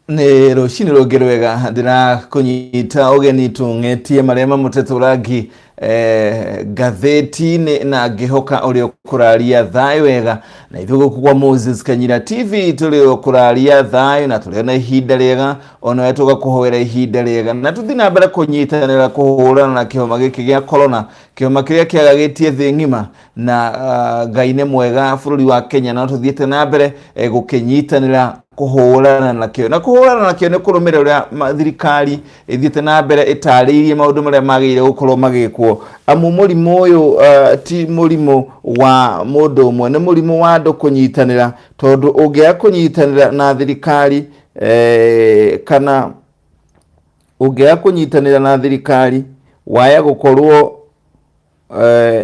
Nĩ rũcinĩ rũngĩ rwega ndĩrakũnyita ũgeni tũng'etie marĩa mamũtetwo rangi ngathĩti-inĩ na ngĩhoka ũrĩa ũkũraria thayũ wega na ithuĩ gũkũ kwa Moses Kanyira TV tũrĩ o kũraria thayũ na tũrĩ na ihinda rĩega onawe tũgakũhoera ihinda rĩega na tũthiĩ na mbere kũnyitanĩra kũhũrana na kĩhoma gĩkĩ gĩa corona, kĩhoma kĩrĩa kĩagagĩtie thĩ ng'ima na Ngai nĩ mwega bũrũri wa Kenya no tũthiĩte na mbere gũkĩnyitanĩra kũhũrana nakĩo na kũhũrana nakĩo nĩ kũrũmĩrĩra ũrĩa thirikari ĩthiĩte na mbere ĩtarĩirie maũndũ marĩa magĩrĩire gũkorwo magĩkwo amu mũrimũ ũyũ ti mũrimũ wa mũndũ ũmwe, nĩ mũrimũ wa andũ kũnyitanĩra tondũ ũngĩaga kũnyitanĩra na thirikari kana ũngĩaga kũnyitanĩra na thirikari waya gũkorwo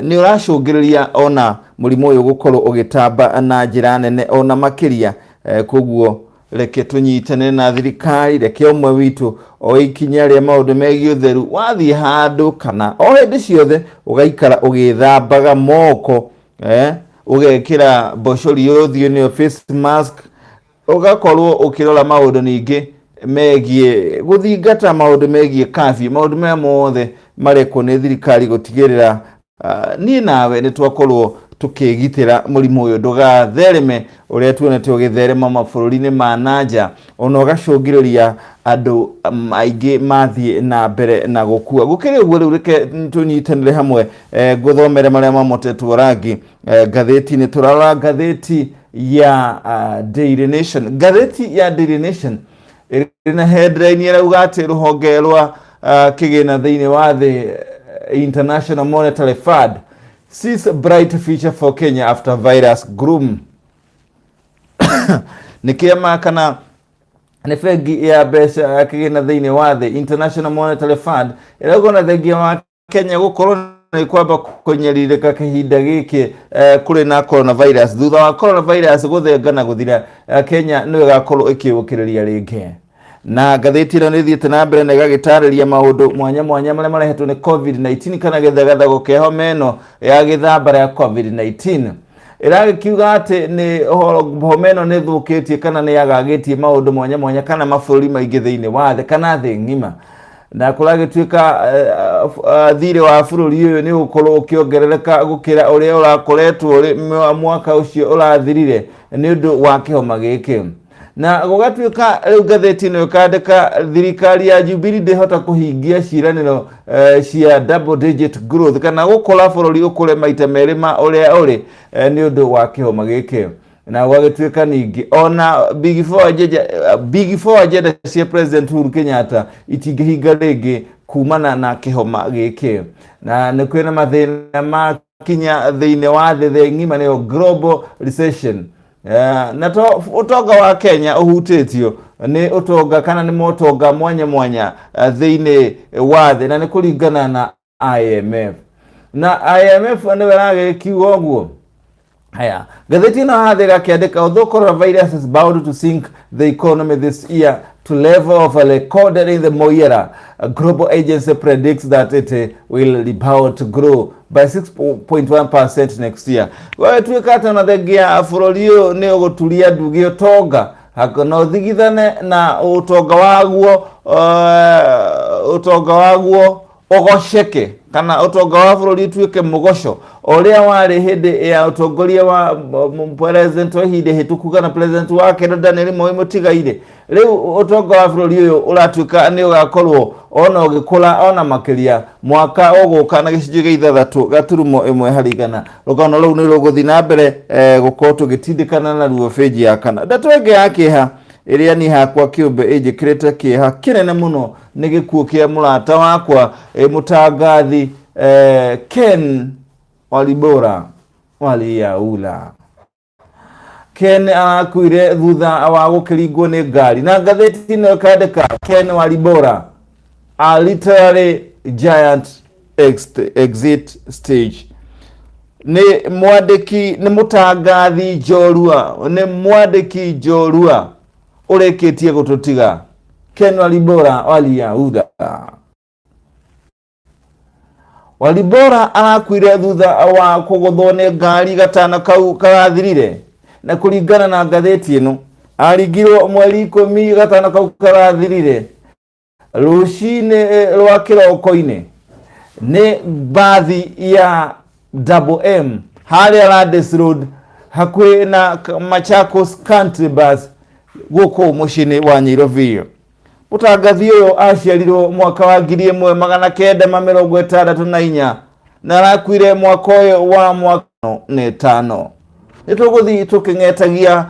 nĩ ũracũngĩrĩria ona mũrimũ ũyũ gũkorwo ũgĩtamba na njĩra nene ona makĩria. Koguo reke tũnyitane na thirikari, reke ũmwe witũ o ikinya rĩa maũndũ megiĩ ũtheru, wathiĩ handũ kana o hĩndĩ ciothe ũgaikara ũgĩthambaga moko, ũgekĩra mbocori ũthiũ nĩyo face mask, ũgakorwo ũkĩrora maũndũ ningĩ megiĩ gũthingata maũndũ megiĩ curfew, maũndũ maya mothe marekwo nĩ thirikari gũtigĩrĩra niĩ nawe nĩ twakorwo tũkĩgitĩra mũrimũ ũyũ ndũgathereme ũrĩa tuonete ũgĩtherema mabũrũri-inĩ ma nanja ona ũgacũngĩrĩria andũ aingĩ mathiĩ na mbere na gũkua. Gũkĩrĩ ũguo rĩu reke tũnyitanĩre hamwe ngũthomere marĩa mamotetwo rangi ngathĩti-inĩ. Tũrarora ngathĩti ya Daily Nation. Ngathĩti ya Daily Nation ĩrĩ na headline ĩrauga atĩ rũhonge rwa kĩgĩna thĩinĩ wa thĩ, International Monetary Fund sees bright future for Kenya after virus gloom. Nĩ kĩama kana nĩ bengi ya mbeca ya kĩgĩna thĩinĩ wa thĩ, International Monetary Fund, ĩrauga ona thengia wa Kenya gũkorwo nĩ kwamba kũnyarirĩka kahinda gĩkĩ kũrĩ na coronavirus, thutha wa coronavirus gũthenga na gũthira, Kenya nĩyo ĩgakorwo ĩkĩũkĩrĩria rĩngĩ. Na ngathĩti ĩno nĩ ĩthiĩte na mbere na ĩgagĩtarĩria maũndũ mwanya mwanya marĩa marehetwo nĩ COVID-19 kana gĩthegathago kĩa homa ĩno ya gĩthamba ya COVID-19. Ĩragĩkiuga atĩ nĩ homa ĩno nĩ ĩthũkĩtie kana nĩ yagagĩtie maũndũ mwanya mwanya kana mabũrũri maingĩ thĩinĩ wa thĩ kana thĩ ng'ima, na kũragĩtuĩka thirĩ wa bũrũri ũyũ nĩ ũgũkorwo ũkĩongerereka gũkĩra ũrĩa ũrakoretwo ũrĩ mwaka ũcio ũrathirire nĩ ũndũ wa kĩhoma gĩkĩ. Na gũgatuĩka rĩu ngathĩti ĩno ĩkandĩka thirikari ya Jubilee ndĩhota kũhingia ciĩranĩro cia double digit growth kana gũkũra bũrũri ũkũre maita merĩ ma ũrĩa ũrĩ nĩ ũndũ wa kĩhoma gĩkĩ. Na gũgagĩtuĩka ningĩ ona Big Four agenda, Big Four agenda cia President Uhuru Kenyatta itingĩhinga rĩngĩ kumana na kĩhoma gĩkĩ. Na nĩ kwĩna mathĩna ma kinya thĩinĩ wa thĩ, thĩ ng'ima, nĩyo global recession. Na to ũtonga wa Kenya ũhutĩtio nĩ ũtonga kana nĩ motonga mwanya mwanya thĩinĩ wa thĩ, na nĩ kũringana na IMF, na IMF nĩwe ĩragĩkiuga ũguo. Haya, ngathĩti ĩno haha ĩgakĩandĩka, "Although coronavirus is bound to sink the economy this year to level of a recorded in the Moi era, a global agency predicts that it will rebound to grow by 6.1% next year." Gwagĩtuĩka atĩ ona thengia bũrũri ũyũ nĩ ũgũturia nduge ũtonga na ũthigithane na ũtonga waguo, ũtonga waguo ũgoceke kana ũtonga wa bũrũri ũtuĩke mũgoco ũrĩa warĩ hĩndĩ ya ũtongoria wa president wa ihinda ihĩtũku kana president wa kerĩ Daniel Moi Mũtigairĩ, rĩu ũtonga wa bũrũri ũyũ ũratuĩka nĩ ũgakorwo ona ũgĩkũra ona makĩria mwaka ũgũka na 6.1%. Rũgano rũu nĩ rũgũthiĩ na mbere gũkorwo tũgĩtindĩkana naruo benji ya kana. Ndeto ĩngĩ ya kĩeha ĩrĩa niĩ hakwa kĩũmbe ĩnjĩkĩrĩte kĩeha kĩnene mũno nĩ gĩkuũ kĩa mũrata wakwa, mũtangathi Ken Walibora Waliaula. Ken arakuire thutha wa gũkĩringwo nĩ ngari, na ngathĩti ĩno ĩkandĩka, "Ken Walibora, a literary giant exit stage." Nĩ mwandĩki, nĩ mũtangathi njorua, nĩ mwandĩki njorua ũrĩkĩtie gũtũtiga, Ken Walibora Waliaula. Walibora arakuire thutha wa kũgũthwo nĩ ngari gatano kau karathirire, na kũringana na ngathĩti ĩno Aringirwo mweri 15 kau karathirire rũcinĩ rwa kĩroko-inĩ nĩ mbathi ya Double M harĩa Landis Road hakuhĩ na Machakos Country Bus gũkũ mũciĩ-inĩ wa Nairobi. Mũtangathi ũyũ aciarirwo mwaka wa 1964 na arakuire mwaka ũyũ wa mwaka na ĩtano. Nĩ tũgũthiĩ tũkĩng'etagia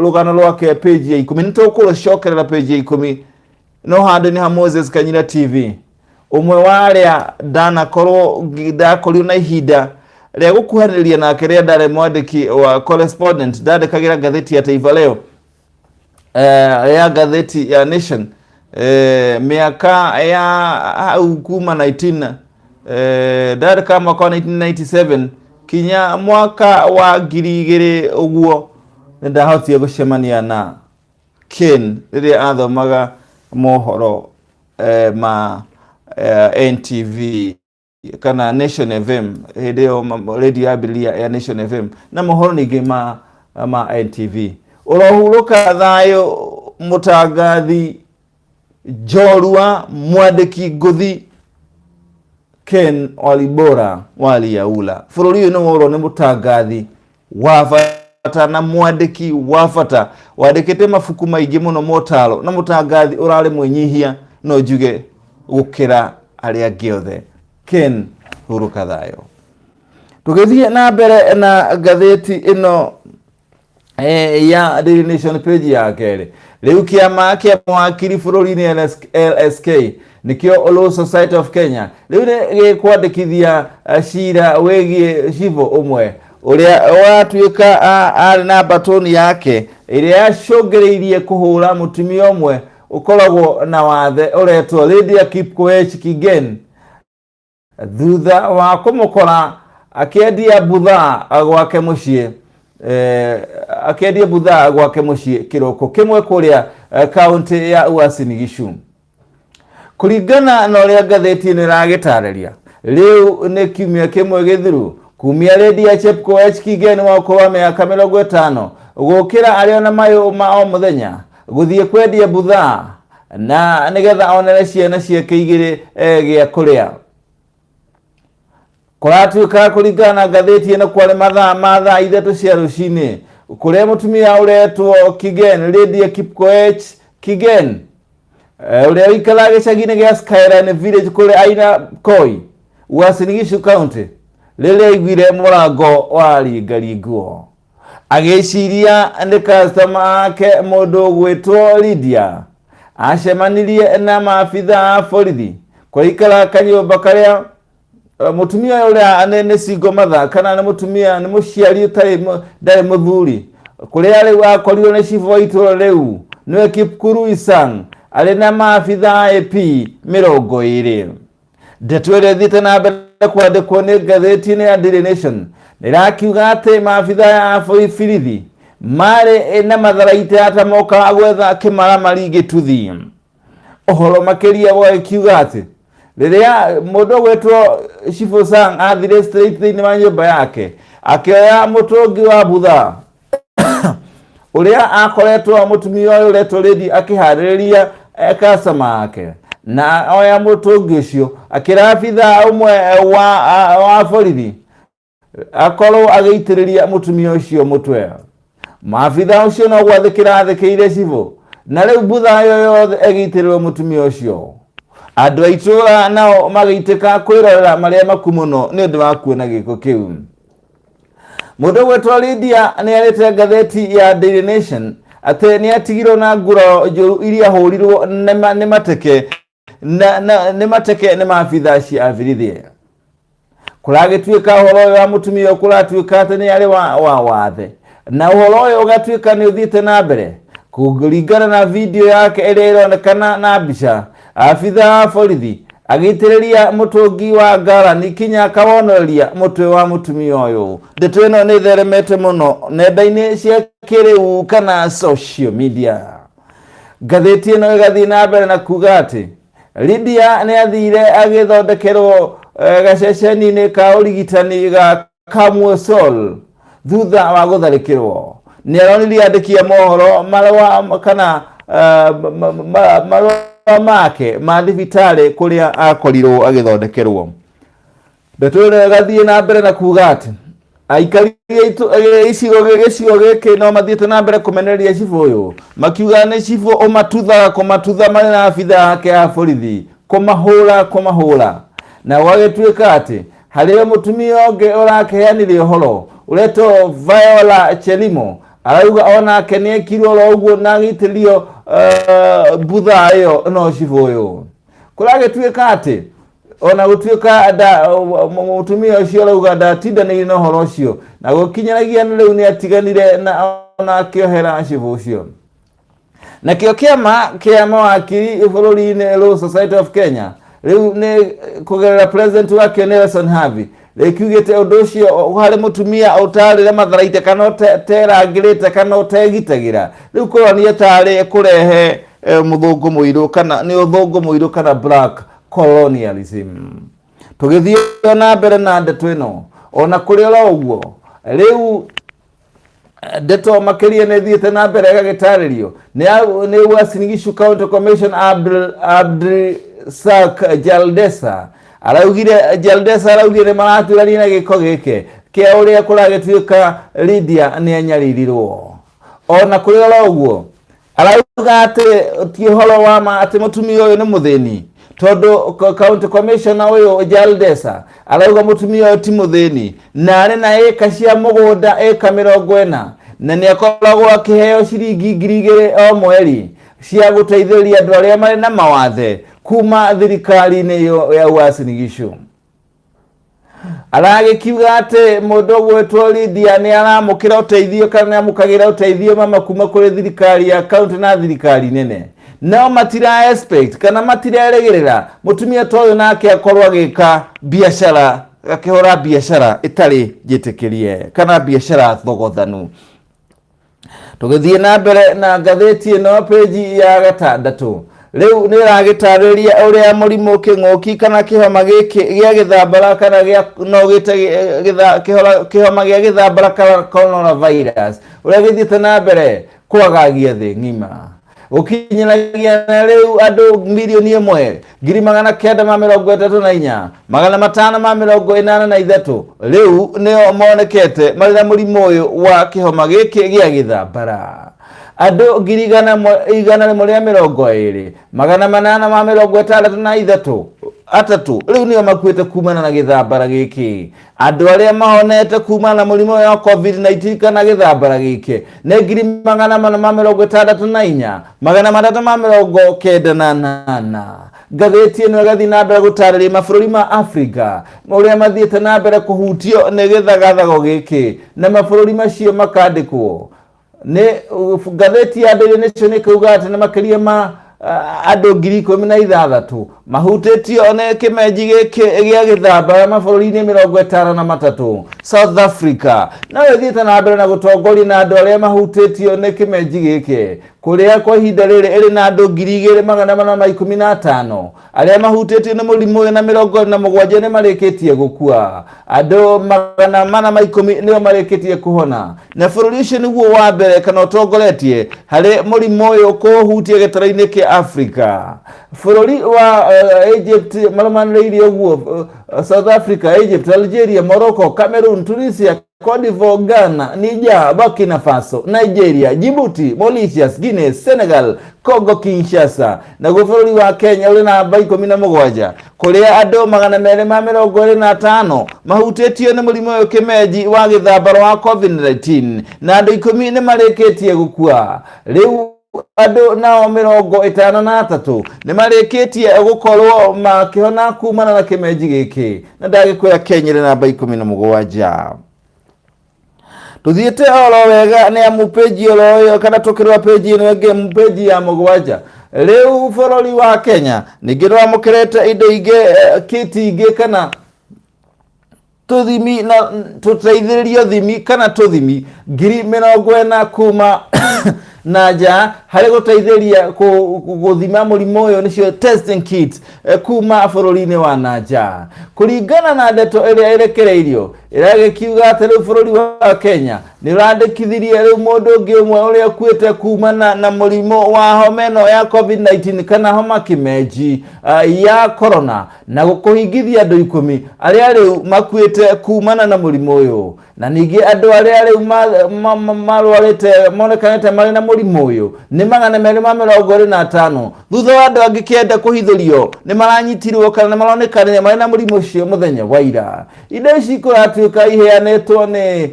rũgano rwake page ya 10, nĩ tũkũrũcokerera page ya 10. No handũ nĩ ha Moses Kanyira TV, ũmwe wa arĩa ndanakorwo ndakorirwo na ihinda rĩa gũkuhanĩrĩria nake rĩrĩa ndarĩ mwandĩki wa correspondent, ndandĩkagĩra ngathĩti ya Taifa Leo, ya ngathĩti ya Nation, mĩaka ya hau kuma 19 ndandĩkaga mwaka wa 1997 kinya mwaka wa 2000 ũguo. Nĩ ndahotire gũcemania na Ken rĩrĩa athomaga mohoro ma NTV kana Nation FM, hĩndĩ ĩyo radio yambĩrĩria ya Nation FM, na mohoro ningĩ ma NTV. Ũrohurũka thayũ, mũtangathi njorua, mwandĩki ngũthi Ken Walibora Waliaula. Bũrũri ũyũ nĩ worwo nĩ mũtangathi wa bata na mwandĩki wa bata wandĩkĩte mabuku maingĩ mũno motaro, na mũtangathi ũrarĩ mwĩnyihia, no njuge gũkĩra arĩa angĩ othe. Ken, hurũka thayũ. Tũgĩthiĩ na mbere na ngathĩti ĩno ya Daily Nation page ya kerĩ, rĩu kĩama kĩa mawakiri bũrũri-inĩ LSK, nĩkĩo Law Society of Kenya, rĩu nĩ gĩkwandĩkithia cira wĩgiĩ cibũ ũmwe ũrĩa watuĩka arĩ na batoni yake ĩrĩa yacũngĩrĩirie kũhũra mũtumia ũmwe ũkoragwo na wathe ũretwo Lydia Kipkoech Kigen, thutha wa kũmũkora akĩendia buthaa gwake mũciĩ, akĩendia buthaa gwake mũciĩ kĩroko kĩmwe kũrĩa kaunti ya Uasin Gishu. Kũringana na ũrĩa ngathĩti ĩno ĩragĩtarĩria, rĩu nĩ kiumia kĩmwe gĩthiru kumia Lydia Chepkoech Kigen wa ũkũrũ wa mĩaka 50 gũkĩra arĩ ona mayũ ma o mũthenya gũthiĩ kwendia buthaa na nĩgetha onere ciana ciake igĩrĩ gĩa kũrĩa. Kũratuĩka kũringana na ngathĩti ĩno kwarĩ mathaa ma thaa 3 cia rũcinĩ kũrĩa mũtumia ũretwo Kigen, Lydia Kipkoech Kigen, ũrĩa ũikaraga gĩcagi-inĩ gĩa Skyline Village kũrĩa Aina Koi, Uasin Gishu County, rĩrĩa aiguire mũrango waringaringwo agĩciria nĩ customer ake mũndũ ũgwĩtwo Lydia, acemanirie na maabitha a borithi kũrĩa kanyũmba karĩa mũtumia ũrĩa nĩ single mother, kana nĩ mũtumia, nĩ mũciari ũtarĩ ndarĩ mũthuri, kũrĩa rĩu akorirwo nĩ cibũ wa itũũra rĩu nĩwe Kipkurui Sang arĩ na maabitha a AP 20. Ndeto ĩrĩa ĩthiĩte na mbere kwandĩkwo nĩ ngathĩti-inĩ ya Daily Nation ĩrakiuga atĩ maabitha a borithi marĩ na matharaita ta mokaga gwetha kĩmaramari gĩtuthi. Ũhoro makĩria gwagĩkiuga atĩ rĩrĩa mũndũ ũgwĩtwo Cibũ Sang athire straight thĩinĩ wa nyũmba yake, akĩoya mũtũngi wa butha ũrĩa akoretwo mũtumia ũyũ ũretwo Lydia akĩharĩrĩria customer ake, na oya mũtũngi ũcio akĩra abitha ũmwe wa borithi akorwo agĩitĩrĩria mũtumia ũcio mũtwe. Maabitha ũcio no gwathĩkĩra athĩkĩire cibũ, na rĩu butha ĩyo yothe ĩgĩitĩrĩrwo mũtumia ũcio. Andũ a itũũra nao magĩitĩka kwĩrorera marĩa maku mũno nĩ ũndũ wa kuona gĩko kĩu. Mũndũ ũgwĩtwo Lydia nĩ arĩte ngathĩti ya Daily Nation atĩ nĩ atigirwo na nguraro njũru iria ahũrirwo nĩ mateke nĩ mateke nĩ maabitha cia birithi. Kũragĩtuĩka ũhoro ũyũ wa mũtumia ũyũ kũratuĩka atĩ nĩ arĩ wa wathe, na ũhoro ũyũ ũgatuĩka nĩ ũthiĩte na mbere kũringana na video yake ĩrĩa ĩronekana na mbica, abitha wa borithi agĩitĩrĩria mũtũngi wa ngarani kinya akawonoreria mũtwe wa mũtumia ũyũ. Ndeto ĩno nĩ ĩtheremete mũno nenda-inĩ cia kĩrĩu kana social media. Ngathĩti ĩno ĩgathiĩ na mbere na kuga atĩ Lydia nĩ athire agĩthondekerwo gaceceni-inĩ ka ũrigitani ga Kamwosol thutha wa gũtharĩkĩrwo, Nĩ aronirie andĩki a mohoro marũa kana marũa make ma thibitarĩ kũrĩa akorirwo agĩthondekerwo. Ndeto ĩno ĩgathiĩ na mbere na kuga atĩ aikari icigo gĩcigo gĩkĩ no mathiĩte na mbere kũmenereria cibũ ũyũ, makiuga nĩ cibũ ũmatuthaga kũmatutha marĩ na abitha ake a borithi, kũmahũra kũmahũra, na gwagĩtuĩka atĩ harĩ mũtumia ũngĩ ũrakĩheanire ũhoro ũretwo Viola Chelimo, arauga onake nĩ ekirwo oro ũguo na agĩitĩrĩrio mbutha ĩyo no cibũ ũyũ. Kũragĩtuĩka atĩ ona gũtuĩka mũtumia ũcio arauga ndatindanĩire na ũhoro ũcio, na gũkinyanagia na rĩu nĩ atiganire na ona akĩohera cibũ ũcio. Nakĩo kĩama kĩa mawakiri bũrũri-inĩ Law Society of Kenya rĩu nĩ kũgerera president wakĩo Nelson Havi rĩkiugĩte ũndũ ũcio harĩ mũtumia ũtarĩ matharaita kana ũterangĩrĩte kana ũtegitagĩra, rĩu kũronania tarĩ kũrehe mũthũngũ mũirũ kana nĩ ũthũngũ mũirũ kana black colonialism. Tũgĩthiĩ na mbere na ndeto ĩno, ona kũrĩ oro ũguo, rĩu ndeto makĩria nĩ ĩthiĩte na mbere ĩgagĩtarĩrio nĩ Uasin Gishu County Commission Abdulsak Jaldesa araugire, Jaldesa araugire nĩ maratuĩrania na gĩko gĩkĩ kĩa ũrĩa kũragĩtuĩka Lydia nĩ anyaririrwo. Ona kũrĩ oro ũguo, arauga atĩ ti ũhoro wa ma atĩ mũtumia ũyũ nĩ mũthĩni, tondũ county commissioner ũyũ Jaldesa arauga mũtumia ũyũ ti mũthĩni na arĩ na ĩka cia mũgũnda ĩka 40, na nĩ akoragwo akĩheo ciringi 2000 o mweri cia gũteithĩrĩria andũ arĩa marĩ na mawathe kuma thirikari-inĩ ĩyo ya Uasin Gishu. Aragĩkiuga atĩ mũndũ ũgwĩtwo Lydia nĩ aramũkĩra ũteithio kana nĩ amũkagĩra ũteithio mama kuma kũrĩ thirikari ya kaunti na thirikari nene, no matira expect kana matirerĩgĩrĩra mũtumia ta ũyũ nake akorwo agĩka biacara, akĩhũra biacara ĩtarĩ njĩtĩkĩrie kana biacara thogothanu. Tũgĩthiĩ na mbere na ngathĩti ĩno, page ya 6 rĩu nĩ ĩragĩtarĩria ũrĩa mũrimũ kĩng'ũki kana kĩhoma gĩkĩ gĩa gĩthambara kana gĩa no gĩte kĩhoma gĩa gĩthambara kana coronavirus ũrĩa gĩthiĩte na mbere kwagagia thĩ ng'ima, gũkinyanagia na rĩu andũ 1,934,583 rĩu nĩo monekete marĩ na mũrimũ ũyũ wa kĩhoma gĩkĩ gĩa gĩthambara. Andũ 120,863 rĩu nĩo makuĩte kumana na gĩthambara gĩkĩ. Andũ arĩa mahonete kumana na mũrimũ wa COVID-19 kana gĩthambara gĩkĩ nĩ 464,398. Ngathĩti ĩno ĩgathiĩ na mbere gũtarĩria mabũrũri ma Afrika ũrĩa mathiĩte na mbere kũhutio nĩ gĩthagathago gĩkĩ, na mabũrũri macio makandĩkwo nĩ ngathĩti ya Daily Nation ĩkauga atĩ nĩ makĩria ma andũ 16,000 mahutĩtio nĩ kĩmenji gĩkĩ gĩa gĩthambara mabũrũri-inĩ 53. South Africa no ĩthiĩte na mbere na gũtongoria na andũ arĩa mahutĩtio nĩ kĩmenji gĩkĩ, kũrĩa kwa ihinda rĩrĩ ĩrĩ na andũ 2415 arĩa mahutĩtio nĩ mũrimũ ũyũ, na 47 nĩ marĩkĩtie gũkua. Andũ 410 nĩo marĩkĩtie kũhona, na bũrũri ũcio nĩguo wa mbere kana ũtongoretie harĩ mũrimũ ũyũ kũhutia gĩtaro-inĩ kĩa Afrika. Bũrũri wa Egypt marũmanĩrĩire ũguo, South Africa, Egypt, Algeria, Morocco, Cameroon, Tunisia, Cote d'Ivoire, Ghana, Niger, Burkina Faso, Nigeria, Djibouti, Mauritius, Guinea, Senegal, Congo Kinshasa. Naguo bũrũri wa Kenya ũrĩ namba 17, kũrĩa andũ 225 mahutĩtio nĩ mũrimũ ũyũ kĩmenji wa gĩthambaro wa COVID-19, na andũ 10 nĩ marĩkĩtie gũkua. Rĩu andũ nao 53 nĩ marĩkĩtie gũkorwo makĩhona kumana na kĩmenji gĩkĩ, na ndagĩkwĩra Kenya ĩrĩ namba 17. Tuthiĩte oro wega nĩ amu page oro ĩyo kana tũkĩrora page ĩno ĩngĩ, page ya 7, rĩu bũrũri wa Kenya ningĩ nĩwamũkĩrĩte indo ingĩ, kiti ingĩ kana tũthimi na tũteithĩrĩrio thimi kana tũthimi 40,000 kuma na nja harĩ gũteithĩrĩria gũthima mũrimũ ũyũ, nĩcio testing kits, kuma bũrũri-inĩ wa na nja. Kũringana na ndeto ĩrĩa ĩrekereirio, ĩragĩkiuga atĩ rĩu bũrũri wa Kenya Nĩ ũrandĩkithirie rĩu mũndũ ũngĩ ũmwe ũrĩa ũkuĩte kumana na mũrimũ wa homa ĩno ya COVID-19 kana homa kĩmenji ya corona, na kũhingithia andũ 10 arĩa rĩu makuĩte kumana na mũrimũ ũyũ. Na ningĩ andũ arĩa rĩu marwarĩte monekanĩte marĩ na mũrimũ ũyũ nĩ 225, thutha wa andũ angĩ 9 kũhithũrio nĩ maranyitirwo kana nĩ maronekanire marĩ na mũrimũ ũcio mũthenya wa ira. Indo ici kũratuĩka iheanĩtwo nĩ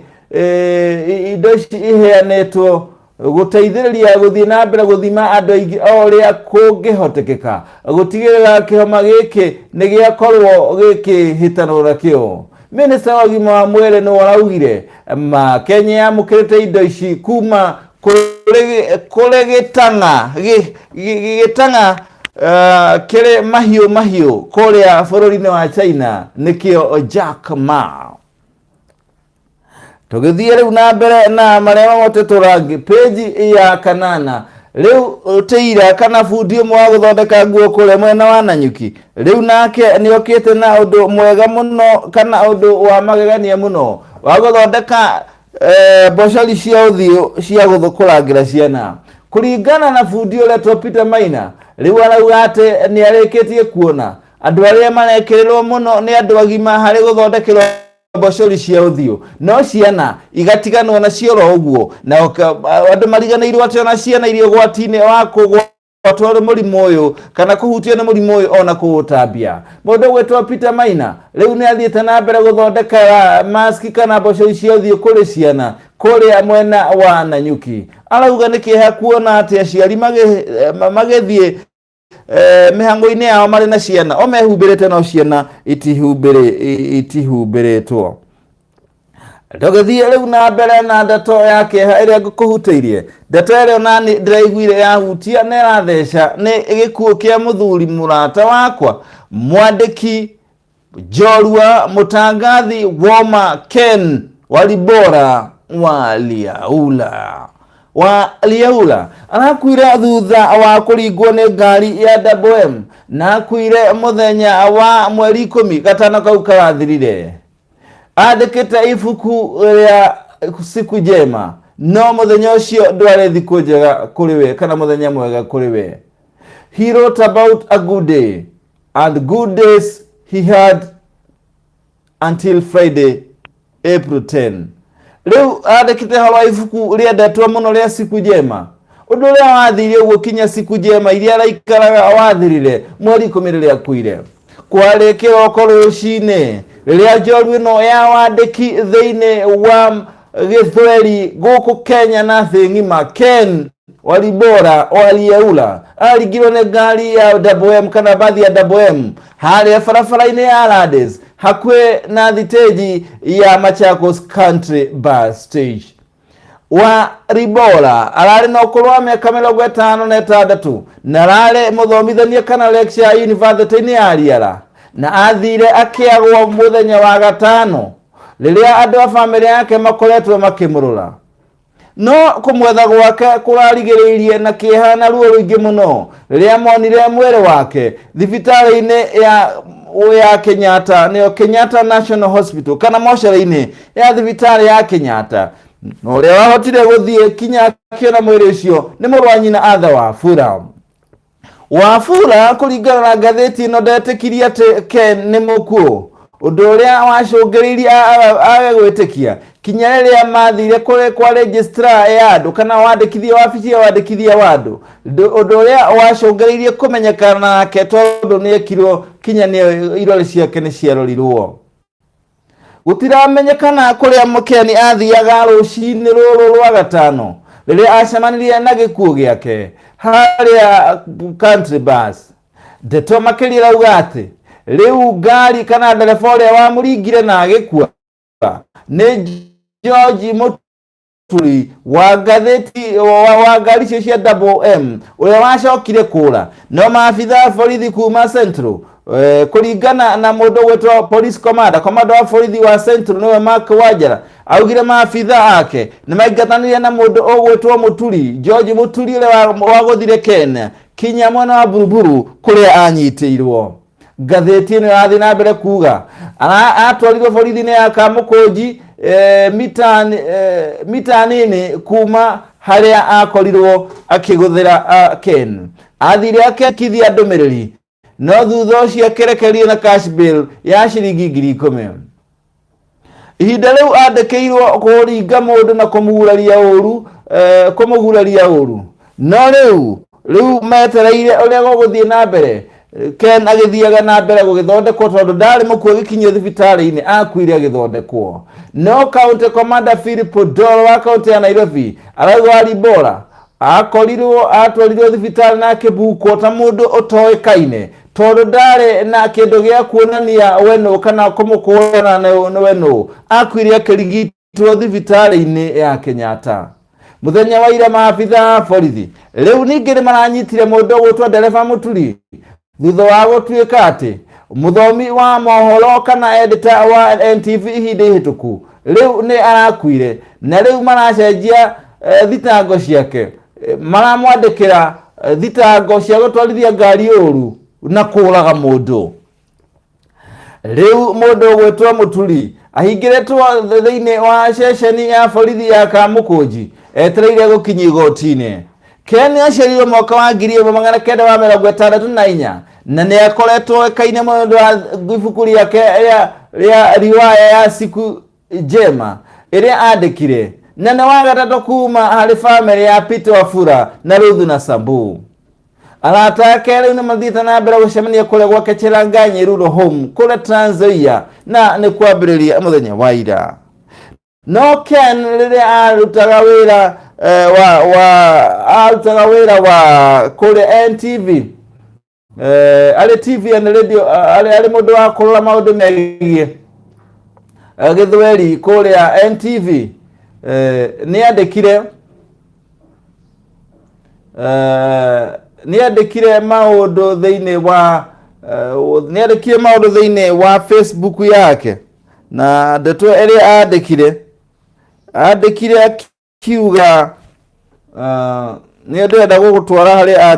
indo ici iheanĩtwo gũteithĩrĩria gũthiĩ na mbere gũthima andũ aingĩ o ũrĩa kũngĩhotekeka, gũtigĩrĩra kĩhoma gĩkĩ nĩ gĩakorwo gĩkĩhĩtanwo nakĩo. Minista wa ũgima wa mwĩrĩ nĩ araugire ma Kenya yamũkĩrĩte indo ici kuma kũrĩ gĩtang'a kĩrĩ mahiũ mahiũ kũrĩa bũrũri-inĩ wa China, nĩkĩo Jack Ma. Tũgĩthiĩ rĩu na mbere na marĩa mamotetwo rangi peji ya 8, rĩu tĩira kana bundi ũmwe wa gũthondeka nguo kũrĩa mwena wa Nanyuki rĩu nake nĩ okĩte na ũndũ mwega mũno kana ũndũ wa magegania mũno wa gũthondeka mbocori cia ũthiũ cia kũrangĩra ciana. Kũringana na bundi ũretwo Peter Maina, rĩu arauga atĩ nĩ arĩkĩtie kuona andũ arĩa marekĩrĩrwo mũno nĩ andũ agima harĩ gũthondekerwo mbocori cia ũthiũ, no ciana igatiganwo nacio oro ũguo, na andũ mariganĩirwo atĩ ona ciana irĩ ũgwati-inĩ wa kũgwatwo nĩ mũrimũ ũyũ kana kũhutio nĩ mũrimũ ũyũ ona kũũtambia. Mũndũ ũgwĩtwo Peter Maina rĩu nĩ athiĩte na mbere gũthondeka maski kana mbocori cia ũthiũ kũrĩ ciana kũrĩa mwena wa Nanyuki. Arauga nĩ kĩeha kuona atĩ aciari magĩthiĩ mĩhango-inĩ yao marĩ na ciana o mehumbĩrĩte, no ciana itihumbĩrĩtwo. Tũgĩthiĩ rĩu na mbere na ndeto ya kĩeha ĩrĩa ngũkũhutĩirie, ndeto ĩrĩa onani ndĩraiguire yahutia na ĩratheca nĩ gĩkuũ kĩa mũthuri mũrata wakwa, mwandĩki njorua, mũtangathi woma Ken Walibora wa Liaula. Wa Liaula arakuire thutha wa kũringwo nĩ ngari ya Double M, na akuire mũthenya wa mweri 10 gatano kau karathirire. Andĩkĩte ibuku rĩa Siku Njema, no mũthenya ũcio ndwarĩ thikũ njega kũrĩ we kana mũthenya mwega kũrĩ we. He wrote about a good day, and good days he had until Friday, April 10. Rĩu andĩkĩte horo wa ibuku rĩendetwo mũno rĩa Siku Njema. Ũndũ ũrĩa wathire ũguo kinya siku njema iria araikaraga wathirire mweri 10 rĩrĩa akuire. Kwarĩ kĩroko rũcinĩ rĩrĩa njorua ĩno ya wandĩki thĩinĩ wa gĩthweri gũkũ Kenya na thĩ ng'ima, Ken Walibora Walieula, aringirwo nĩ ngari ya Double M kana bathi ya Double M harĩa barabara-inĩ ya Landis hakuhĩ na thitĩnji ya Machakos Country Bus Stage. Wa Ribora ararĩ na ũkũrũ wa mĩaka 56 na ararĩ mũthomithania kana lecturer university-inĩ ya Riara, na athire akĩagwo mũthenya wa gatano rĩrĩa andũ a bamĩrĩ yake makoretwo makĩmũrora, no kũmwetha gwake kũrarigĩrĩirie na kĩeha na ruo rũingĩ mũno rĩrĩa monire mwĩrĩ wake thibitarĩ-inĩ ya Kenyatta, nĩyo Kenyatta National Hospital, kana mocarĩ-inĩ ya thibitarĩ ya Kenyatta. Na ũrĩa wahotire gũthiĩ kinya akĩona mwĩrĩ ũcio nĩ mũrũ wa nyina Arthur Wafula. Wafula kũringana na ngathĩti ĩno ndetĩkirie atĩ Ken nĩ mũkuũ, ũndũ ũrĩa wacũngĩrĩirie age gwĩtĩkia kinya rĩrĩa mathire kũrĩ kwa registrar ya andũ kana wandĩkithia, wabici ya wandĩkithia wa andũ, ũndũ ũrĩa wacũngĩrĩirie kũmenyekana nake tondũ nĩ ekirwo kinya nĩ irore ciake nĩ ciarorirwo. Gũtiramenyekana kũrĩa Ken athiaga rũcinĩ rũrũ rwa gatano rĩrĩa acemanirie na gĩkuũ gĩake harĩa Country Bus. Ndeto makĩria irauga atĩ rĩu ngari kana ndereba ũrĩa wamũringire na agĩkua nĩ George Mũturi wa ngathĩti wa ngari icio cia Double M ũrĩa wacokire kũra. No maabitha a borithi kuma Central, kũringana na mũndũ gwĩtwo police commander, commander wa borithi wa Central nĩwe Mark Wanjara, augire maabitha ake nĩ maingatanire na mũndũ ũgwĩtwo Mũturi, George Mũturi, ũrĩa wagũthire Ken kinya mwena wa Buruburu kũrĩa anyitĩirwo. Ngathĩti ĩno ĩrathiĩ na mbere kuga atwarirwo borithi-inĩ ya Kamũkũnji mita nini kuma harĩa akorirwo akĩgũthĩra Ken. Athire akĩandĩkithia ndũmĩrĩri, no thutha ũcio akĩrekererio na cash bail ya ciringi 10,000. Ihinda rĩu andĩkĩirwo kũringa mũndũ na kũmũguraria ũru, kũmũguraria ũru, no rĩu metereire ũrĩa gũgũthiĩ na mbere. Ken agĩthiaga na mbere gũgĩthondekwo tondũ ndarĩ mũkuo agĩkinyio thibitarĩ-inĩ, akuire agĩthondekwo. No County Commander Philip Odoro wa kaunti ya Nairobi arauga Walibora akorirwo atwarirwo thibitarĩ na akĩbukwo ta mũndũ ũtoĩkaine tondũ ndarĩ na kĩndũ gĩa kuonania we nũ kana kũmũkũrana nĩ we nũ. Akuire akĩrigitwo thibitarĩ-inĩ ya Kenyatta muthenya wa ira. Maabitha a borithi rĩu ningĩ nĩ maranyitire mũndũ ũgwĩtwo ndereba Mũturi thutha wa gũtuĩka atĩ mũthomi wa mohoro kana editor wa NTV ihinda ihĩtũku rĩu nĩ arakuire, na rĩu maracenjia thitango ciake. Maramwandĩkĩra thitango cia gũtwarithia ngari ũru na kũraga mũndũ. Rĩu mũndũ ũgwĩtwo Mũturi ahingĩrĩtwo thĩinĩ wa ceceni ya borithi ya Kamũkũnji etereire gũkinyio igoti-inĩ. Ken aciarirwo mwaka wa 1964 na nĩ akoretwo ekaine mũno nĩ ũndũ wa ibuku rĩake rĩa riwaya ya Siku Njema ĩrĩa andĩkire, na nĩ wa gatatũ kuma harĩ bamĩrĩ ya Peter Wafula na Ruth na Sambu. Arata ake rĩu nĩ mathiĩte na mbere gũcemania kũrĩa gwake Cherangany Rural Home kũrĩa Trans Nzoia, na nĩ kwambĩrĩria mũthenya wa ira. No Ken rĩrĩa arutaga wĩra wa arutaga wĩra wa kũrĩa NTV, arĩ TV and radio, arĩ mũndũ wa kũrora maũndũ megiĩ gĩthweri kũrĩa NTV, nĩ andĩkire maũndũ thĩinĩ wa Facebook yake, na ndeto ĩrĩa andĩkire akiuga, nĩ ndĩrenda gũgũtwara harĩa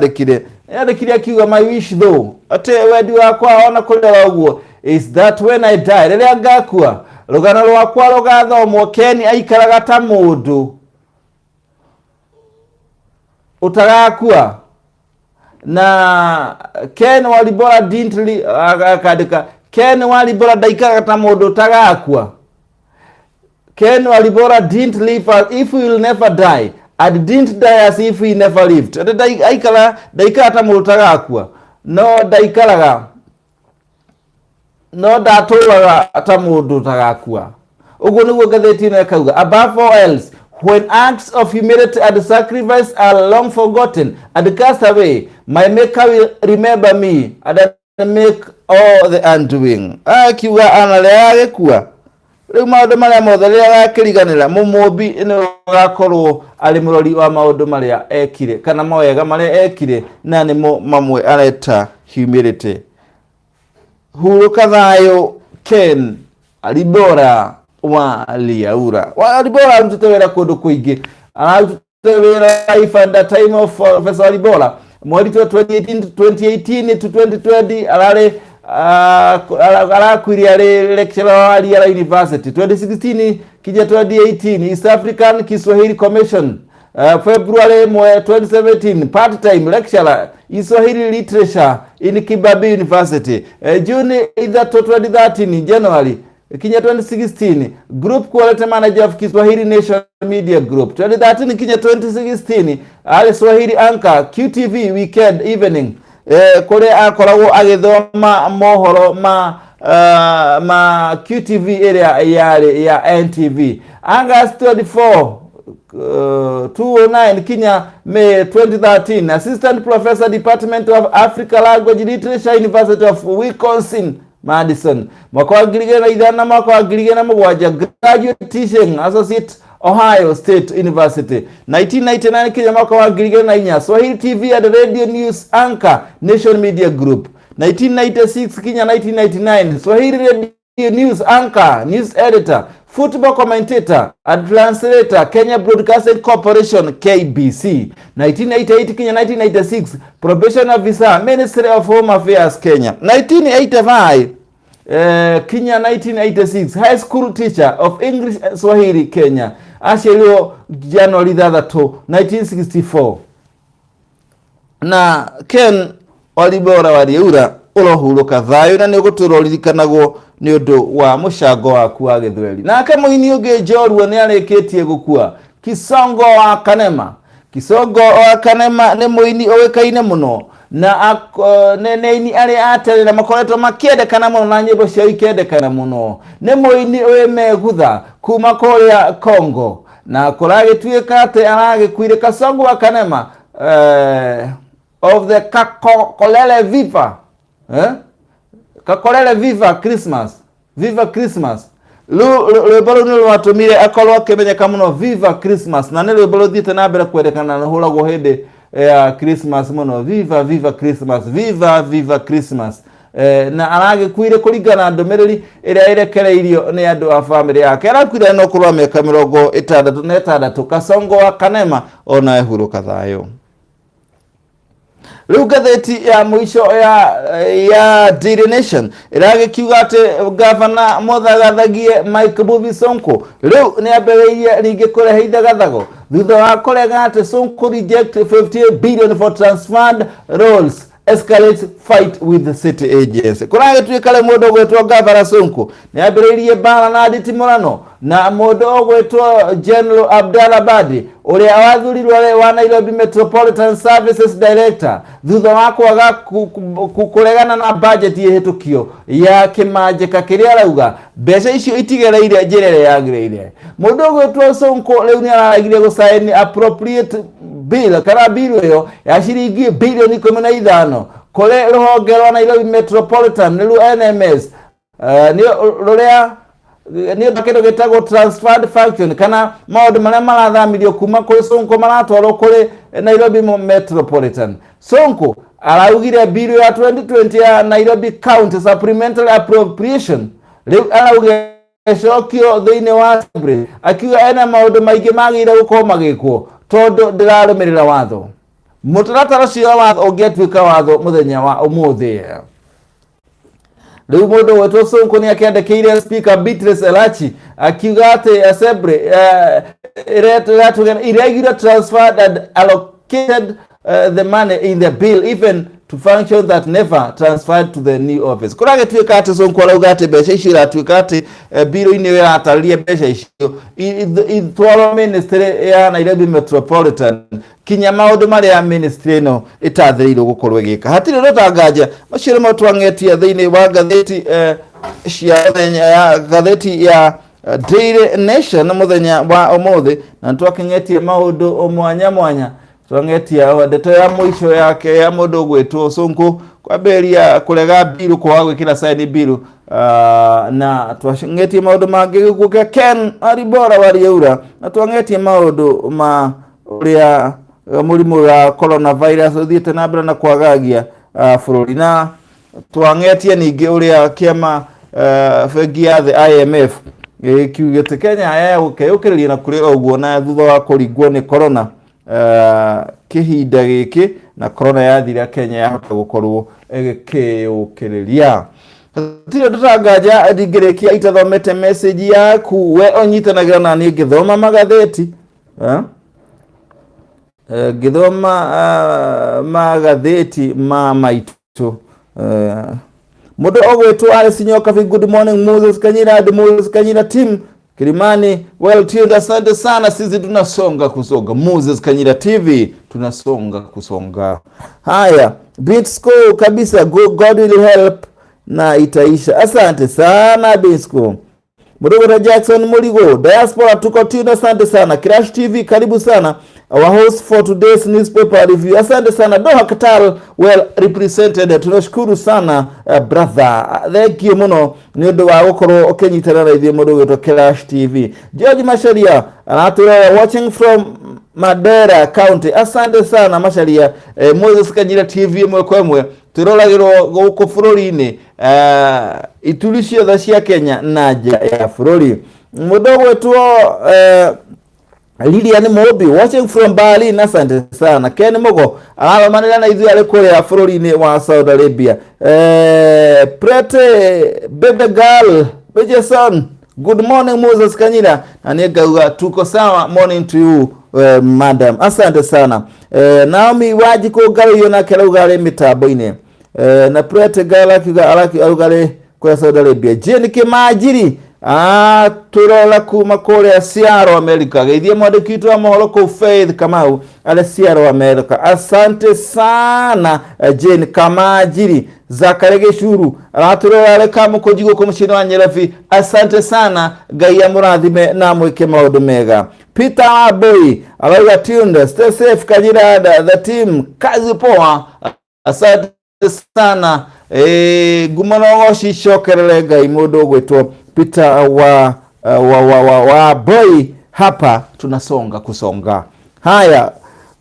andĩkire akiuga, "My wish though," atĩ wendi wakwa ona kũrĩ ũguo, "is that when I die," rĩrĩa ngakua, rũgano rwakwa rũgathomwo Ken aikaraga ta mũndũ ũtagakua. Na Ken Walibora didn't, akandĩka Ken Walibora ndaikaraga ta mũndũ ũtagakua. Ken Walibora didn't live as if he will never die and didn't die as if he never lived. Atĩ aikara ndaikara ta mũndũ ũtagakua, no ndaikaraga, no ndatũraga ta mũndũ ũtagakua. Ũguo nĩguo ngathĩti ĩno ĩkauga. "Above all else, when acts of humility and sacrifice are long forgotten and cast away, my Maker will remember me and make all the undoing." Akiuga ana rĩrĩa agĩkua, rĩu maũndũ marĩa mothe rĩrĩa agakĩriganĩra, mũmũmbi nĩ ũgakorwo arĩ mũrori wa maũndũ marĩa ekire kana mawega marĩa ekire, na nĩmo mamwe areta humility. Hurũka thayũ, Ken Walibora wa Liaura. Walibora arutĩte wĩra kũndũ kũingĩ, ararutĩte wĩra life and the time of Professor Walibora mweri 2018 2018 to 2020 ararĩ arakuire arĩ lecturer wa Riara University. 2016 kinya 2018, East African Kiswahili Commission. February 2017, part-time lecturer in Swahili literature in Kibabii University. June 3 2013, January kinya 2016, group quality manager of Kiswahili Nation Media Group. 2013 kinya 2016, arĩ Swahili anchor QTV weekend evening, kũrĩa akoragwo agĩthoma mohoro ma QTV ĩrĩa yarĩ ya NTV. August 24 209 kinya May 2013, assistant professor, Department of Africa Language Literature, University of Wisconsin Madison. Mwaka wa 2005 na mwaka wa 2007, graduate teaching associate, Ohio State University. 1999 kinya mwaka wa 2004, Swahili TV and radio news anchor, Nation Media Group. 1996 kinya 1999, Swahili radio news anchor, news editor. Football commentator and translator, Kenya Broadcasting Corporation, KBC. 1988 kinya 1996, probation officer, Ministry of Home Affairs, Kenya. 1985 kinya 1986, high school teacher of English and Swahili, Kenya. Aciarirwo January 6 1964. Na Ken Walibora Wariura, ũrohurũka thayũ na nĩ ũgũtũra ũririkanagwo nĩ ũndũ wa mũcango waku wa gĩthweri. Nake mũini ũngĩ njorua nĩ arĩkĩtie gũkua, Kisongo wa Kanema. Kisongo wa Kanema nĩ mũini ũĩkaine mũno na nĩ aini arĩa a tene na makoretwo makĩendekana mũno na nyĩmbo ciao ikendekana mũno. Nĩ mũini wĩ megutha kuma kũrĩa Congo na kũragĩtuĩka atĩ aragĩkuire. Kasongo wa Kanema of the Kakolele Viva, eh? Kakolele Viva Christmas, Viva Christmas. Rwĩmbo rũu nĩ rwatũmire akorwo akĩmenyeka mũno, Viva Christmas, na nĩ rwĩmbo rũthiĩte na mbere kwendekana na rũhũragwo hĩndĩ ya Christmas mũno. Viva Viva Christmas, Viva Viva Christmas. Na aragĩkuire kũringana na ndũmĩrĩri ĩrĩa ĩrekereirio nĩ andũ a bamĩrĩ yake, arakuire na ũkũrũ wa mĩaka 66. Kasongo wa Kanema, ona ehurũka thayũ. Rĩu ngathĩti ya mũico ya Daily Nation ĩragĩkiuga atĩ gavana mũthagathagie Mike Mbuvi Sonko rĩu nĩ ambĩrĩirie rĩngĩ kũrehe ithagathago thutha wa kũrega atĩ Sonko reject 58 billion for transferred roles, escalates fight with the city agency. Kũragĩtuĩka rĩu mũndũ ũgwĩtwo gavana Sonko nĩ ambĩrĩirie mbara na nditimũrano na mũndũ ũgwĩtwo General Abdalla Badi, ũrĩa wathurirwo arĩ wa Nairobi Metropolitan Services Director, thutha wa kwaga kũregana na budget ĩhĩtũkio ya kĩmanjĩka kĩrĩa arauga mbeca icio itigereire njĩra ĩrĩa yagĩrĩire. Mũndũ ũgwĩtwo Sonko rĩu nĩ araregire gũcaini appropriate bill kana bill ĩyo ya ciringi bilioni 15 kũrĩ rũhonge rwa Nairobi Metropolitan, nĩruo NMS, nĩ rũrĩa nĩ ũndũ kĩndũ gĩtagwo transferred function kana maũndũ marĩa marathamirio kuma kũrĩ Sonko maratwarwo kũrĩ Nairobi Metropolitan. Sonko araugire bill ya 2020 ya Nairobi County supplementary appropriation rĩu araugire ĩcokio thĩinĩ wa assembly, akiuga ena maũndũ maingĩ magĩrĩire gũkorwo magĩkwo tondũ ndĩrarũmĩrĩra watho. Mũtaratara ũcio wa watho ũngĩatuĩka watho mũthenya wa ũmũthĩ. Rĩu mũndũ gwĩtwo Sonko nĩ akĩandĩkĩire Speaker Beatrice Elachi akiuga atĩ assembly ĩratũgena irregular transferred and allocated the money in the bill, even to function that never transferred to the new office. Kũragĩtuĩka atĩ Sonko arauga atĩ mbeca icio iratuĩka atĩ bill-inĩ ĩyo ĩratarĩria mbeca icio itwarwo ministry ya Nairobi Metropolitan kinya maũndũ marĩa ministry ĩno ĩtathĩrĩirwo gũkorwo ĩgĩka. Hatirĩ ũndũ macio nĩmo twang'etia thĩinĩ wa ngathĩti cia mũthenya ya ngathĩti ya Daily Nation mũthenya wa ũmũthĩ, na nĩtwakĩng'etie maũndũ mwanya mwanya. Twang'etia ndeto ya mũico yake ya mũndũ ũgwĩtwo Sonko kwambĩrĩria kũrega bill, kwaga gwĩkĩra saini bill, na twang'etie maũndũ mangĩ, gĩkuũ kĩa Ken Walibora Wariaura, na twang'etie maũndũ ma ũrĩa mũrimũ wa coronavirus ũthiĩte na mbere na kwagagia bũrũri, na twang'etie ningĩ ũrĩa kĩama bengi ya thĩ IMF gĩkiugĩte Kenya yagũkeyũkĩrĩria na kũrĩ ũguo na thutha wa kũringwo nĩ corona kĩhinda gĩkĩ na corona yathira Kenya yahota gũkorwo ĩgĩkĩyũkĩrĩria. Hatirĩ ũndũ tanganja ndingĩrĩkia itathomete message yaku, we ũnyitanagĩra na niĩ ngĩthoma magathĩti, eh? Ngĩthoma magathĩti ma maitũ. Mũndũ ũgwĩtwo Alice Nyokabi, good morning Moses Kanyira and Moses Kanyira team Kilimani, well tuned, asante sana. Sisi tunasonga kusonga, Moses Kanyira TV tunasonga kusonga. Haya, Bitsco kabisa, God will help na itaisha. Asante sana Bitsco. Mdogo Jackson Muligo, diaspora tuko tune, asante sana. Crash TV, karibu sana. Our host for today's newspaper review. Asante sana. Doha Qatar well represented. Tunashukuru sana, brother. Thank you muno nĩ ũndũ wa gũkorwo ũkĩnyitana na ithuĩ, mũndũ ũgwĩtwo Crash TV. George Macharia aratwĩra watching from Mandera County. Asante sana Macharia. Moses Kanyira TV ĩmwe kwa ĩmwe twĩroragĩrwo gũkũ bũrũri-inĩ, ituri ciothe cia Kenya na nja ya bũrũri. Mũndũ ũgwĩtwo Lilian Mobi watching from Berlin, asante sana. Ken Mugo arathomanĩra na ithuĩ arĩ kũrĩa bũrũri-inĩ wa Saudi Arabia. Prete baby girl Bridgerson, good morning Moses Kanyira, na niĩ ngauga tuko sawa, morning to you madam, asante sana. Naomi Wanjikũ Ngarũiyo nake arauga arĩ mĩtambo-inĩ. Na Prete girl akiuga arauga arĩ kũrĩa Saudi Arabia. Jane Kĩmanjiri twĩrorera kuma kũrĩa Seattle America. Geithie mwandĩki witũ wa mohoro kũu Faith Kamau arĩ Seattle America. Asante sana Jane Kamanjiri. Zakari Gĩcuru aratwĩrorera arĩ Kamũkũnji gũkũ mũciĩ-inĩ wa Nyĩrabi. Asante sana, Ngai amũrathime na amwĩke maũndũ mega. Peter Wambui arauga tuned, stay safe Kanyira, the team, kazi poa. Asante sana. Ngumo na ũgoci icokerere Ngai. Mũndũ ũgwĩtwo Peter wa Boy, hapa tunasonga kusonga. Haya,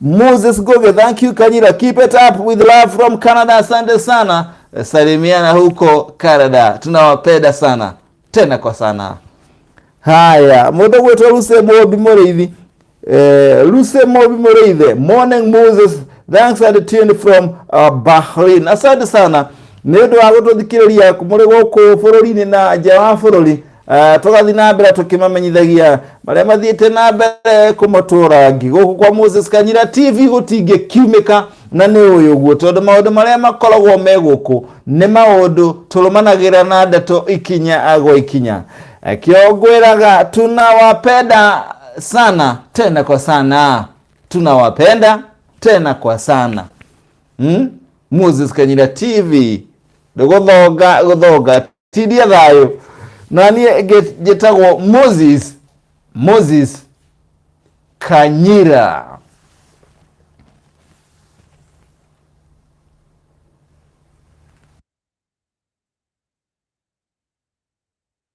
Moses Goge, thank you Kanyira, keep it up, with love from Canada. Asante sana. Salimiana huko Canada, tunawapenda sana tena kwa sana. Haya, mũndũ ũgwĩtwo Luce Mobi Mũrĩithi, Luce Mobi Mũrĩithi, morning Moses, thanks and tuned from Bahrain. Asante sana nĩ ũndũ wa gũtũthikĩrĩria mũrĩ gũkũ bũrũri-inĩ na nja wa bũrũri. Tũgathiĩ na mbere tũkĩmamenyithagia marĩa mathiĩte na mbere kũmatũra ngi gũkũ kwa Moses Kanyira TV gũtingĩkiumĩka na nĩ ũyũ ũguo, tondũ maũndũ marĩa makoragwo me gũkũ nĩ maũndũ tũrũmanagĩra na ndeto ikinya gwa ikinya. Kĩongwĩraga tunawapenda sana tena kwa sana, tunawapenda tena kwa sana. Moses Kanyira TV ndũgũthonga gũthonga tindia thayũ na niĩ njĩtagwo Moses Kanyira.